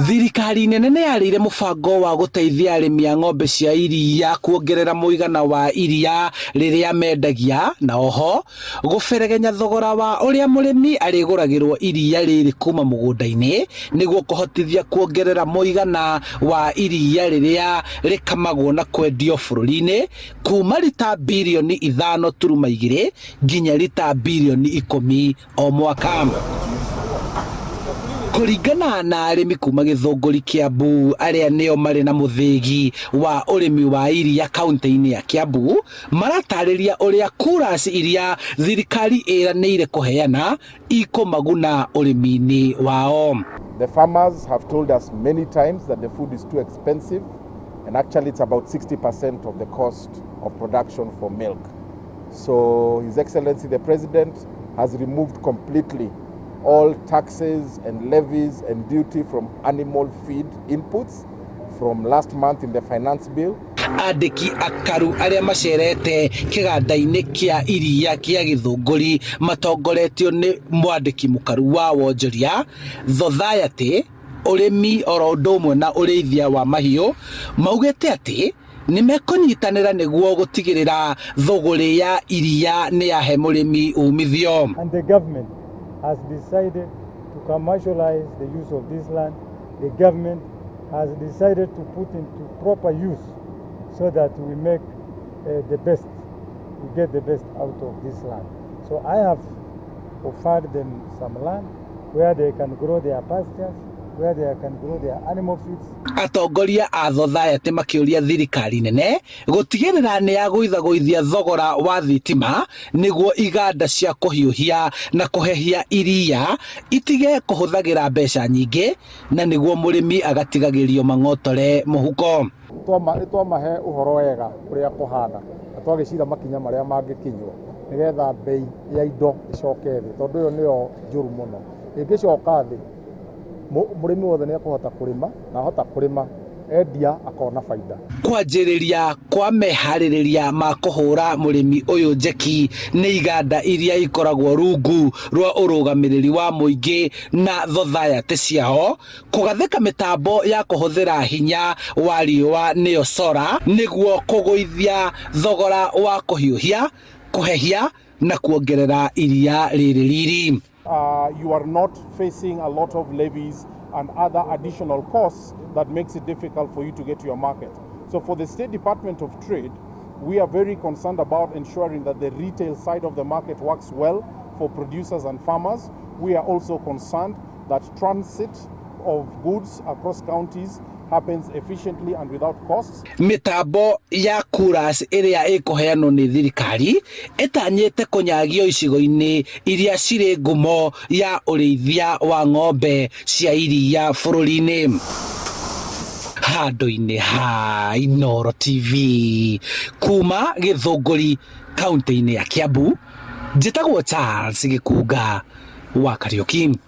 Thirikari nene nĩ yarĩire mũbango wa gũteithia arĩmi a ng'ombe cia iria kuongerera mũigana wa iria rĩrĩa mendagia na oho gũberegenya thogora wa ũrĩa mũrĩmi arĩgũragĩrwo iria rĩrĩ kuma mũgũnda-inĩ nĩguo kũhotithia kuongerera mũigana wa iria rĩrĩa rĩkamagwo na kwendio bũrũri-inĩ kuma rita birioni 5.2 nginya rita birioni 10 o mwaka. Kũringana na arĩmi kuma Gĩthũngũri Kiambu arĩa nĩo marĩ na mũthĩgi wa ũrĩmi wa iria kaunti-inĩ ya Kiambu maratarĩria ũrĩa coolers iria thirikari ĩranĩire kũheana ikũmaguna ũrĩmi-inĩ wao. The farmers have told us many times that the food is too expensive, and actually it's about 60% of the cost of production for milk. So His Excellency the President has removed completely all taxes and levies and duty from animal feed inputs from last month in the finance bill. Andĩki akaru arĩa macerete kĩganda-inĩ kĩa iria kĩa Gĩthũngũri matongoretio nĩ mwandĩki mũkaru wa wonjoria Thothiety ũrĩmi oro ũndũ ũmwe na ũrĩithia wa mahiũ maugĩte atĩ nĩ mekũnyitanĩra nĩguo gũtigĩrĩra thũgũrĩ ya iria nĩ yahe mũrĩmi umithio. And the government has decided to commercialize the use of this land. The government has decided to put into proper use so that we make the best, we get the best out of this land. So I have offered them some land where they can grow their pastures, where they can grow their animal feeds. Atongoria a Thothiety makĩũria thirikari nene gũtigĩrĩra nĩ yagũithagũithia thogora wa thitima nĩguo iganda cia kũhiũhia na kũhehia iria itige kũhũthagĩra mbeca nyingĩ na nĩguo mũrĩmi agatigagĩrio mang'otore mũhuko. Nĩ twamahe ũhoro wega ũrĩa kũhana na twagĩcira makinya marĩa mangĩkinywo nĩgetha bei ya indo ĩcoke thĩ, tondũ ĩyo nĩyo njũru mũno. Ĩngĩcoka thĩ, mũrĩmi wothe nĩ ekũhota kũrĩma, na ahota kũrĩma endia akona baida. Kwanjĩrĩria kwa meharĩrĩria ma kũhũra mũrĩmi ũyũ njeki nĩ iganda iria ikoragwo rungu rwa ũrũgamĩrĩri wa mũingĩ na thothiety ciao kũgathĩka mĩtambo ya kũhũthĩra hinya wa riũa nĩyo solar nĩguo kũgũithia thogora wa kũhiũhia, kũhehia na kuongerera iria rĩrĩ riri. You are not facing a lot of levies and other additional costs that makes it difficult for you to get to your market. So for the State Department of Trade, we are very concerned about ensuring that the retail side of the market works well for producers and farmers. We are also concerned that transit of goods across counties happens efficiently and without costs. Mĩtambo ya coolers ĩrĩa ĩkũheanwo nĩ thirikari ĩtanyĩte kũnyagio icigo-inĩ iria cirĩ ngumo ya ũrĩithia wa ng'ombe cia iria bũrũri-inĩ. Handũ-inĩ ha Inooro TV kuma Gĩthũngũri kaunti-inĩ ya Kiambu, njĩtagwo Charles Gĩkunga wa Kariũki.